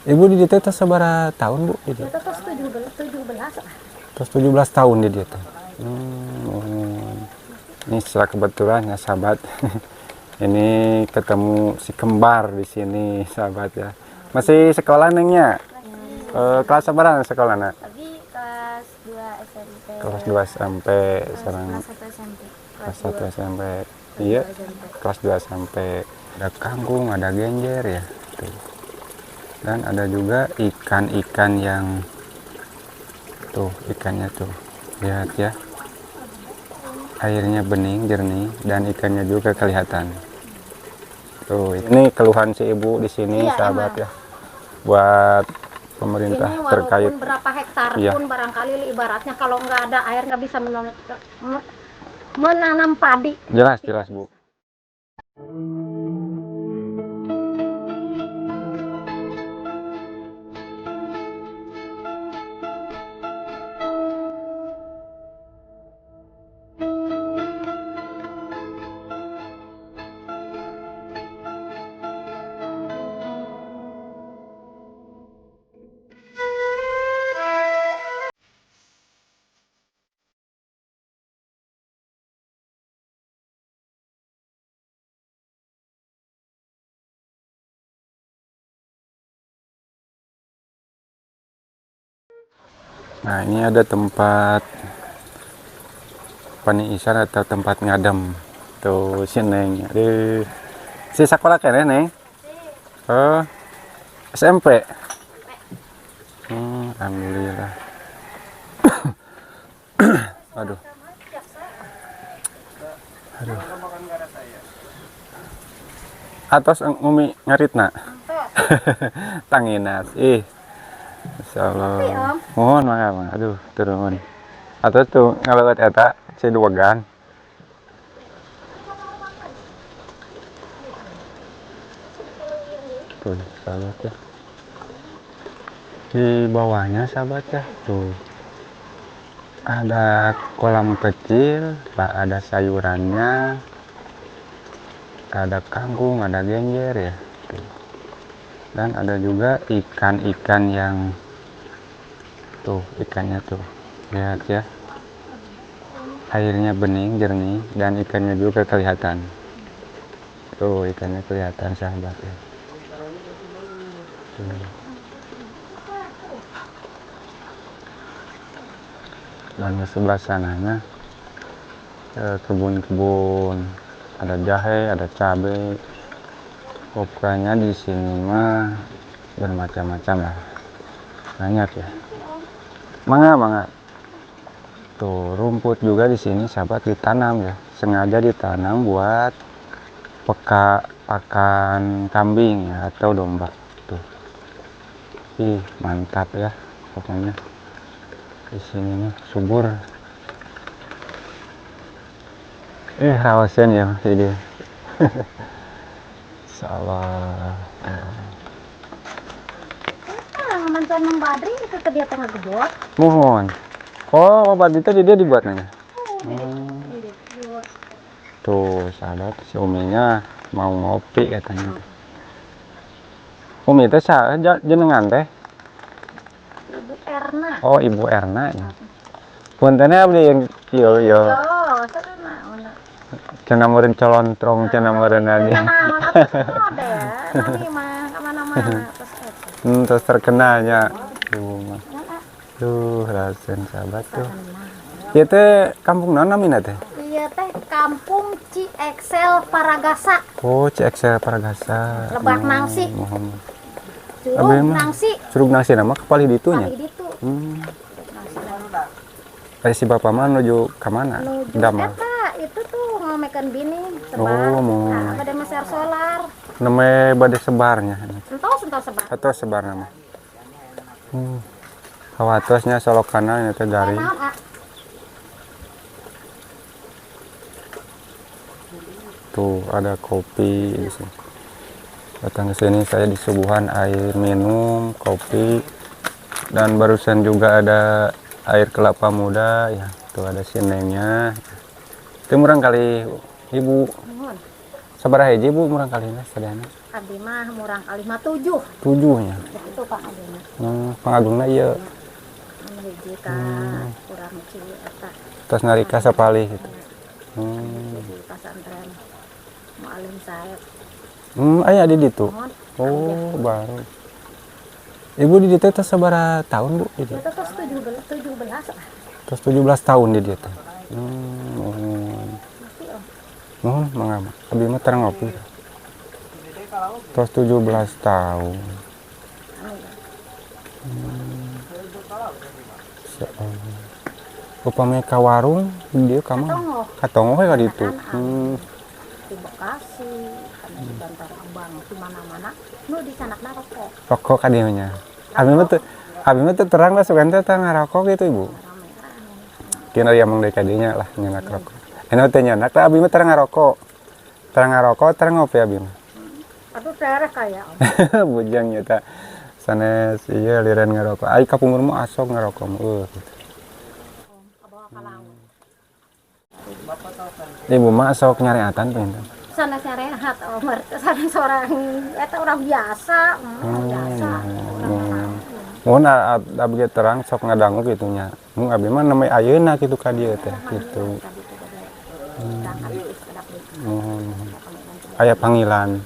Ibu di dieu teh sabaraha tahun, Bu, di dieu? Itu tos 17, 17 lah. Terus 17 tahun di dieu teh. Ini secara kebetulan ya, sahabat. Ini ketemu si kembar di sini, sahabat ya. Masih sekolah, Nengnya? Kelas apa sekolah, Nak? Tapi kelas 2 SMP. Kelas 2 SMP sekarang. Kelas 1 SMP. Kelas 1 SMP. Iya, kelas 2 SMP. Ada kangkung, ada genjer ya. Tuh. Dan ada juga ikan-ikan yang tuh, ikannya tuh. Lihat ya. Airnya bening, jernih, dan ikannya juga kelihatan. Tuh, ini keluhan si ibu di sini, sahabat Iya, emang. Ya. Buat pemerintah Ini walaupun terkait berapa hektar pun barangkali ibaratnya kalau nggak ada air nggak bisa menanam padi. Jelas, jelas, Bu. Nah, ini ada tempat paniisan atau tempat ngadem. Tuh, si Neng. Aduh. Si sekolah keneh, Neng? Oh, SMP. Alhamdulillah. Aduh. Aduh. Atos Umi ngaritna. Tanginas. Ih. Masya Allah. Mohon mangga, mangga. Aduh, turun. Atau tuh ngalewat eta si duagan. Tuh, sahabat ya. Di bawahnya, sahabat ya, tuh. Ada kolam kecil, Pak, ada sayurannya. Ada kangkung, ada genjer ya. Tuh. Dan ada juga ikan-ikan yang tuh, ikannya tuh. Lihat ya. Airnya bening, jernih, dan ikannya juga kelihatan. Tuh, ikannya kelihatan, sahabat ya. Tuh. Dan di sebelah sananya kebun-kebun, ada jahe, ada cabai. Pokoknya di sini mah bermacam-macam lah, banyak ya. Mangga, mangga. Tuh, rumput juga di sini, sahabat, ditanam ya, sengaja ditanam buat pakan kambing ya, atau domba. Tuh, ih, mantap ya pokoknya. Di sini mah subur. Rawasen ya masih dia. Insyaallah. Ah, mantan Mang Badri itu ke dia tengah gebot. Mohon. Oh, Mang Badri tadi dia dibuat nanya. Oh, dibuat. Tuh, sahabat, si Uminya mau ngopi katanya. Umi teh saha jenengan teh? Ibu Erna. Oh, Ibu Erna ya. Punten abdi yang kieu yo. Oh, seru naon. Cenah meureun colontrong cenah meureun aja. Naon atuh ada ya. Nami mah kemana-mana terus eta. Terus terkenalnya Ibu mah. Duh, rasen sahabat tuh. Ieu teh kampung naon namina teh? Iya teh Kampung Cieksel Paragasa. Oh, Cieksel Paragasa. Lebak Nangsi. Mohon. Curug Abi mah. Nangsi. Curug Nangsi nama kepali ditunya. Kali ditu. Si bapak mah nuju ka mana? Nuju Damel. eta itu tuh ngomekeun bini sebar. Oh, mau. Nah, bade meser solar. Namanya bade sebarnya. Entos entos sebar. Atau sebar nama. Kawatosnya solokana nya teh garing. Naon, ah? Tuh ada kopi di sini. Datang ke sini saya disuguhan air minum, kopi, dan barusan juga ada air kelapa muda ya. Tuh ada sinengnya. Itu murang kali ibu. Nuhun. Sabaraha hiji, Bu, murangkalihna sadayana? Abdi mah murangkalih mah tujuh. Tujuh nya. Itu Pak abdi mah. Pangagungna ieu. Anu hiji ka urang Ci eta. Tos nalika sapalih gitu. Di pasantren Mualim Saeb. Aya di ditu. Mohon. Oh, baru. Ibu di ditu tos sabaraha tahun, Bu, di ditu? Itu tos 17 17 lah. Tos 17 tahun di ditu. Mohon. Mesti om. Mohon mangga. Abi mah terang ngopi. Tos 17 tahun. Allah. Upami ka warung di dieu ka mana? Katongoh. Katongoh we ka ditu. Kan di Bekasi, kan di Bantar Abang, di mana-mana nu dicanakna rokok. Rokok ka dieu nya. Abi mah teu terang lah sugan teh tah ngarokok gitu, Ibu. Rame-rame. Kira ya mong deui ka dieu nya lah nyenak rokok. Eno teh nyenak teh abi mah terang ngarokok. Terang ngarokok, terang ngopi abi mah. Aduh, tereh kayak om. Bujang nya tah. Sanes ieu liren ngarokok. Ai kapungkur mah asok ngarokok mah gitu. Om, kabawa ka laut. Ibu mah sok nyareatan panginten. Sanes nyarehat om, sanes orang eta orang biasa, biasa. Orang Mun abdi ge terang sok ngadangu kitu nya. Mun abi mah nembe ayeuna kitu ka dieu teh gitu. Muhun. Aya panggilan.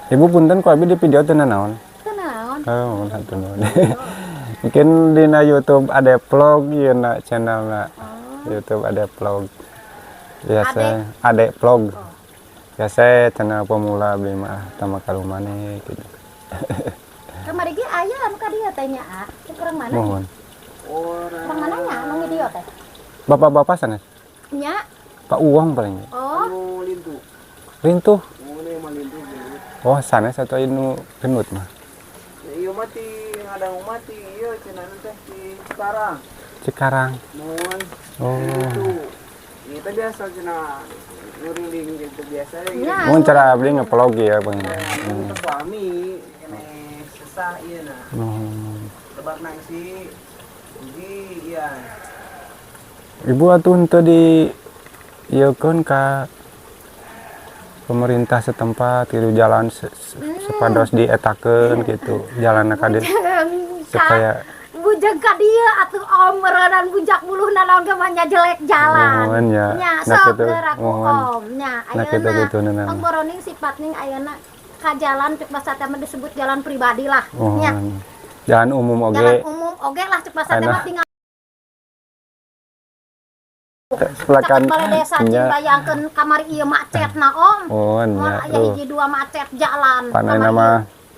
Ibu, punten ku abi di video teu nanaon. Teu naon. Oh, muhun, hatur nuhun. Mungkin dina YouTube ada vlog ieu na channelna. YouTube ada vlog. Biasa ada vlog. Biasa channel pemula abdi mah tama kalumane gitu. Kamari ge aya anu ka dieu teh nya, A. Cek urang mana? Muhun. Urang mana nya anu video teh? Bapak-bapak sanes? Nya. Pak Uwong paling. Oh, Anu lintu. Lintuh. Ngene mah lintu gitu. Oh, sanes atau inu genut mah. Iya mati ngadang mati ieu cenah teh di Cikarang. Cikarang. Mohon. Oh. Itu. Kita biasa cenah nguriling gitu biasa gitu. Nya. Mun cara abdi ngevlog ya, Bang. Nah, suami kene sesah ieu nah. Lebak Nangsi. Ugi iya. Ibu atuh henteu di ieukeun ka pemerintah setempat gitu, jalan sepados dietakeun gitu jalan ka dieu supaya Bujang ka dieu atuh om, meureunan bunjak buluh naon ge mah nya jelek jalan. Muhun ya. Nya Nah, sok kitu. gerak ku Muhun. om nya Nah, kitu ayeuna. kitu na. Ong boroning sifatning ayeuna ka jalan cek basa teh mah disebut jalan pribadi lah nya. Muhun. Jalan umum Jalan oge umum oge lah cek basa teh Anu. Mah tinggal Pelakan caket balai desa cing nya. Bayangkeun kamari ieu macetna om. Muhun Moal nya. aya hiji dua macet jalan. Panai Kamari nama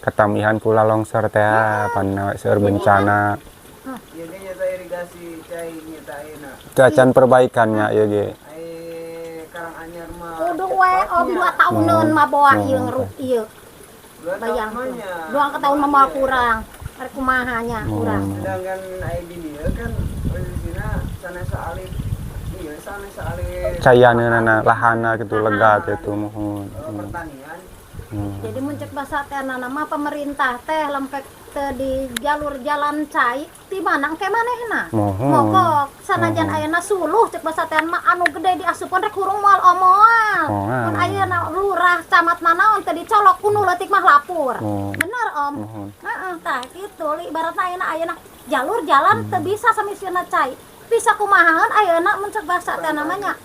ketamihan pula longsor teh pan seueur bencana. Ieu ge nyata irigasi cai nyata ayeuna. Teu acan perbaikannya ieu ge. Ai Karanganyar mah. Kudu we om, 2 tahunan mah boa ieu ngeruk ieu. 2 tahun Bayangkeun. mah nya. 2 tahun mah moal kurang. Rek kumaha nya kurang. Sedangkan ai di dieu kan posisina sanes saalit. Iya, sanes saalit. Caianeunana lahana gitu lega gitu muhun. Pertanian. Jadi mun cek basa teh nama pemerintah teh lempek teh di jalur jalan cai di mana engke manehna. Muhun. Mogok sanajan ayeuna suluh cek basa teh mah anu gede diasupkeun rek hurung moal omoal. Moal. Mun ayeuna lurah camat nanaon teh dicolok ku nu leutik mah lapor. Muhun. Bener om. Muhun. Heeh, tah kitu ibaratna ayeuna ayeuna jalur jalan teu bisa samisieuna cai. Bisa kumahaan ayeuna mun cek basa teh namanya.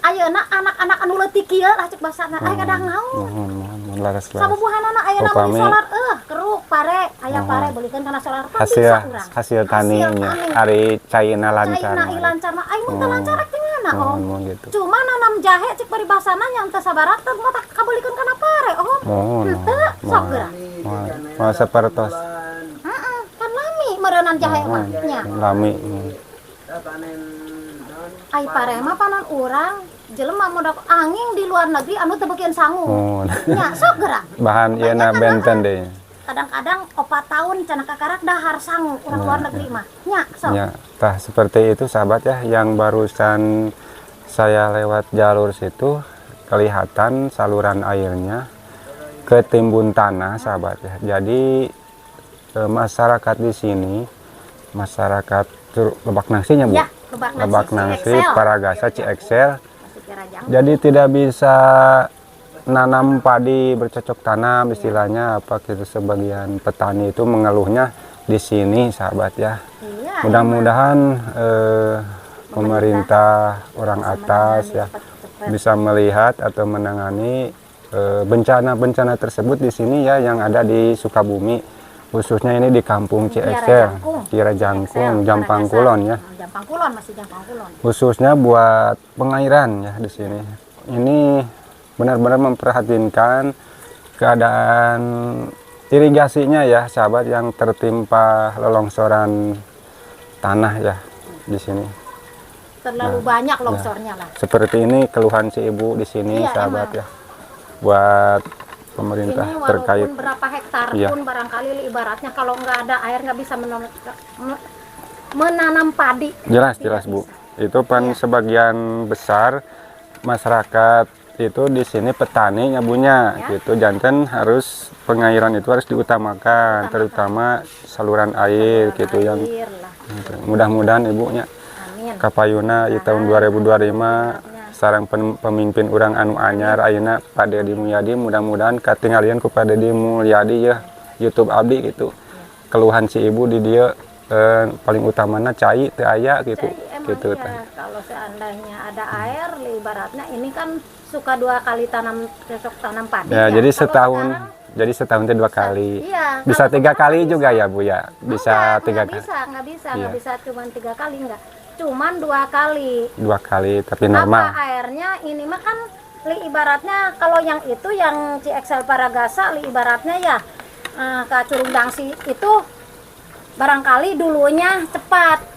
Ayeuna anak-anak anu leutik kieu lah cek basa teh aya kadang ngaun. Muhun, muhun, muhun, leres leres. Sabubuhanana ayeuna Upami- meuli solar keruk pare aya Muhun. Pare beulikeun kana solar pan Hasil bisa urang. Hasil tani Hasil nya. tani. Ari caina lancar. Caina lancar mah ai mun teu lancar rek di mana om? Muhun, muhun gitu. Cuma nanam jahe cek paribasana nya teu sabaraha teh mah tak kabeulikeun kana pare om. Muhun. Henteu sok geura. Muhun. Muhun sapertos. Heeh, kan lami meureunan jahe mah nya. Lami. Panen naon? Ai pare mah panon urang jelema modal angin di luar negeri anu teu beukeun sangu. Muhun. Nya sok geura. Bahan ieu na benten deui. Kadang-kadang 4 tahun cenah kakarak dahar sangu urang luar negeri mah. Nya sok. Ya, tah seperti itu sahabat ya, yang barusan saya lewat jalur situ kelihatan saluran airnya ketimbun tanah sahabat ya. Jadi masyarakat di sini, masyarakat Lebak Nangsinya, Bu. Ya, Lebak Nangsi, Lebak Nangsi, Excel. Paragasa, Cieksel. Kiara Jangkung. Jadi tidak bisa nanam padi, bercocok tanam istilahnya apa gitu, sebagian petani itu mengeluhnya di sini, sahabat ya. Iya. Mudah-mudahan pemerintah orang bisa atas menangani ya cepat-cepat. Bisa melihat atau menangani bencana-bencana tersebut di sini ya, yang ada di Sukabumi, khususnya ini di Kampung Cieksel, Jangkung. Kiara Jangkung, Excel, Jampang Paragasa. Kulon ya. Jampang Kulon, masih Jampang Kulon. Khususnya buat pengairan ya di sini. Ini benar-benar memperhatinkan keadaan irigasinya ya, sahabat, yang tertimpa lelongsoran tanah ya di sini. Terlalu banyak longsornya lah. Seperti ini keluhan si ibu di sini, Iya, sahabat emang. Ya. Buat pemerintah Ini walaupun terkait. Berapa hektar pun barangkali ibaratnya kalau nggak ada air nggak bisa menanam padi. Jelas, Tidak jelas, Bu. bisa. Itu kan sebagian besar masyarakat itu di sini petani nya, Bu, nya gitu. Janten harus pengairan itu harus diutamakan, terutama saluran air Saluran gitu yang air lah. Gitu. Mudah-mudahan ibunya Amin. kapayuna di tahun 2025 sareng pemimpin urang anu anyar ayeuna, Pak Dedi Mulyadi, mudah-mudahan katinggalian ku Pak Dedi Mulyadi ya YouTube abdi gitu. Keluhan si ibu di dieu paling utamana cai teu aya gitu. Cai, emang Gitu iya, teh. Kalau seandainya ada air, ibaratnya ini kan suka dua kali tanam, cocok tanam padi. Ya, jadi Kalau setahun sekarang, jadi setahun itu dua kali. Iya, Bisa kalau tiga sekarang kali bisa. Juga ya, Bu, ya. Bisa Enggak, tiga nggak kali. bisa, nggak bisa, nggak Iya. bisa cuman tiga kali, enggak. Cuman dua kali. Dua kali tapi normal. Apa airnya ini mah kan li ibaratnya kalau yang itu yang CXL Paragasa li ibaratnya ya ke Curug Dangsi itu barangkali dulunya cepat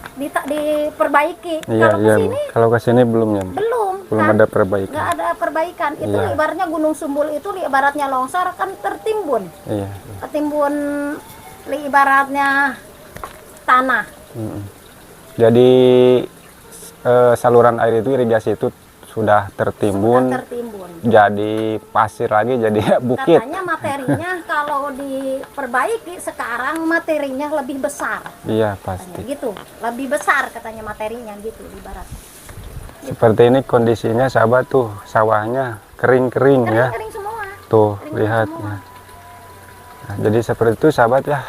diperbaiki. Iya, Kalau iya, ke Bu. sini Kalau ke sini belum ya, Bu? Belum. Belum kan? ada perbaikan. Nggak ada perbaikan. Itu ibaratnya Gunung Sumbul itu li ibaratnya longsor kan tertimbun. Tertimbun li ibaratnya tanah. Jadi saluran air itu, irigasi itu sudah tertimbun, Sudah tertimbun. Jadi pasir lagi, jadi bukit. Katanya materinya kalau diperbaiki sekarang materinya lebih besar. Iya, Katanya pasti. gitu, lebih besar katanya materinya gitu ibarat. Seperti ini kondisinya, sahabat, tuh sawahnya kering-kering ya. Kering-kering semua. Tuh, Kering lihat semua. ya. Nah, jadi seperti itu, sahabat ya.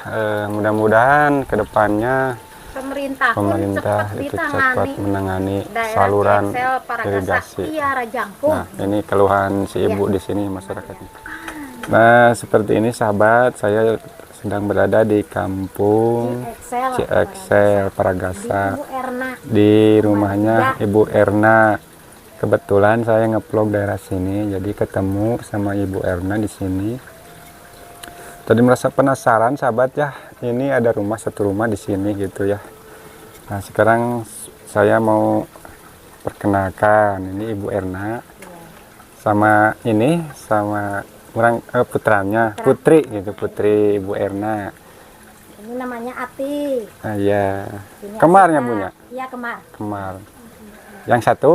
Mudah-mudahan kedepannya Pemerintah pun pemerintah cepat itu cepat ditangani menangani daerah saluran Cieksel, Paragasa, irigasi. Kiara Jangkung. Nah, ini keluhan si ibu di sini masyarakatnya. Nah, seperti ini, sahabat, saya sedang berada di kampung Cieksel, Cieksel di Paragasa Ibu Erna. Di rumahnya Ibu Erna. Kebetulan saya ngevlog daerah sini, jadi ketemu sama Ibu Erna di sini. Tadi merasa penasaran, sahabat ya, ini ada rumah, satu rumah di sini gitu ya. Nah, sekarang saya mau perkenalkan ini Ibu Erna sama ini sama orang putranya, putri gitu, putri Ibu Erna. Ini namanya Ati. Ah, iya. Ini Kemarnya Asita. punya? Iya, kemar. Kemar. Yang satu,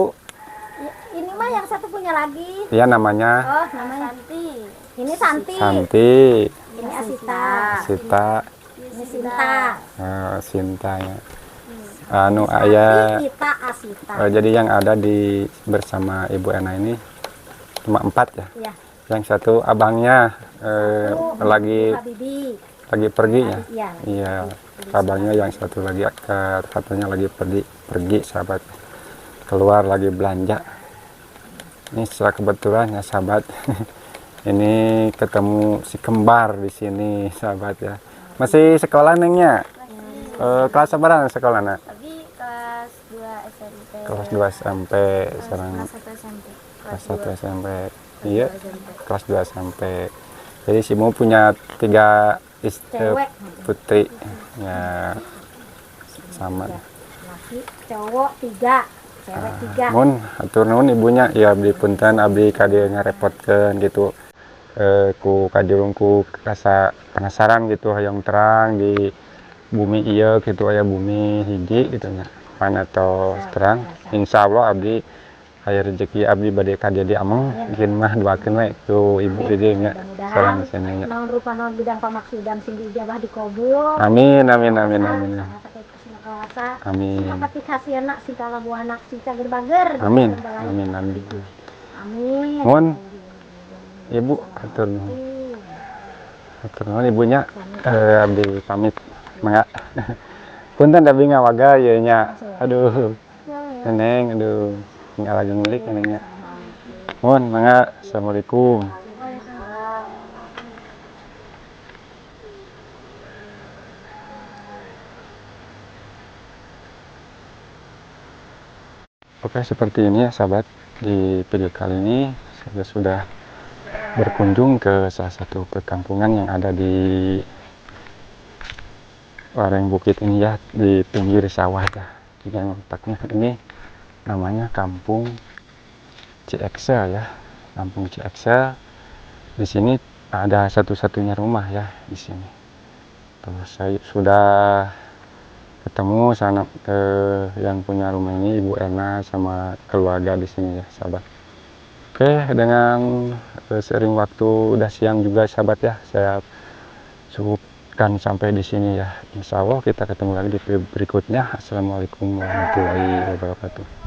Ya, ini mah yang satu punya lagi. Ya namanya Oh, namanya Santi. Ini Santi. Santi, Ini Asita. Sita, Ini Sinta. Sinta ya. Anu ayah, Santi, Ita, Asita. Jadi yang ada di bersama Ibu Erna ini cuma empat ya. Iya. Yang satu abangnya Satu, lagi Habibi. Lagi pergi ya. Iya. Iya, abangnya yang satu lagi ke katanya lagi pergi pergi, sahabat, keluar lagi belanja. Ini secara kebetulan ya, sahabat. Ini ketemu si kembar di sini, sahabat ya. Masih sekolah nengnya? Kelas apa sekolah nak? Tapi kelas 2 SMP. Kelas 2 SMP sekarang. Kelas 1 SMP. Kelas 1 SMP. Iya, kelas 2 SMP. Jadi Simu punya tiga istri Cewek. putri ya, sama. Laki, cowok tiga, cewek tiga. Mun hatur nuhun ibunya ya, abdi punten abdi kadieu ngarepotkeun gitu. Ku kajurung ku rasa penasaran gitu, hayang terang di bumi ieu gitu, aya bumi hiji gitu nya. Pan atau terang, insya Allah abdi aya rezeki abdi bade ka dieu ameng mungkin mah, doakeun we ku ibu di dieu nya. Mudah-mudahan Sareng sini nya. Naon rupa naon bidang pamaksudan sing diijabah, dikabul. Amin, amin, amin, amin. Sangat sakit. Kawasa. Amin. Sing kasihna sing kalabuhana sing cager-bager. Amin. Amin amin. Amin. Mohon Ibu hatur nuhun. Hatur nuhun ibunya. Abdi pamit. Mangga. Punten abdi ngawaga ieu nya. Aduh. Neneng, aduh. Tinggal lagi ngulik nenengnya. Mohon mangga. Assalamualaikum. Oke, seperti ini ya sahabat. Di video kali ini saya sudah berkunjung ke salah satu perkampungan yang ada di lereng bukit ini ya, di pinggir sawah ya. Jika letaknya ini namanya Kampung Cieksel ya. Kampung Cieksel. Di sini ada satu-satunya rumah ya di sini. Terus saya sudah ketemu sana ke yang punya rumah ini, Ibu Erna sama keluarga di sini ya sahabat. Oke, dengan seiring waktu udah siang juga sahabat ya, saya cukupkan sampai di sini ya. Insya Allah kita ketemu lagi di video berikutnya. Assalamualaikum warahmatullahi wabarakatuh.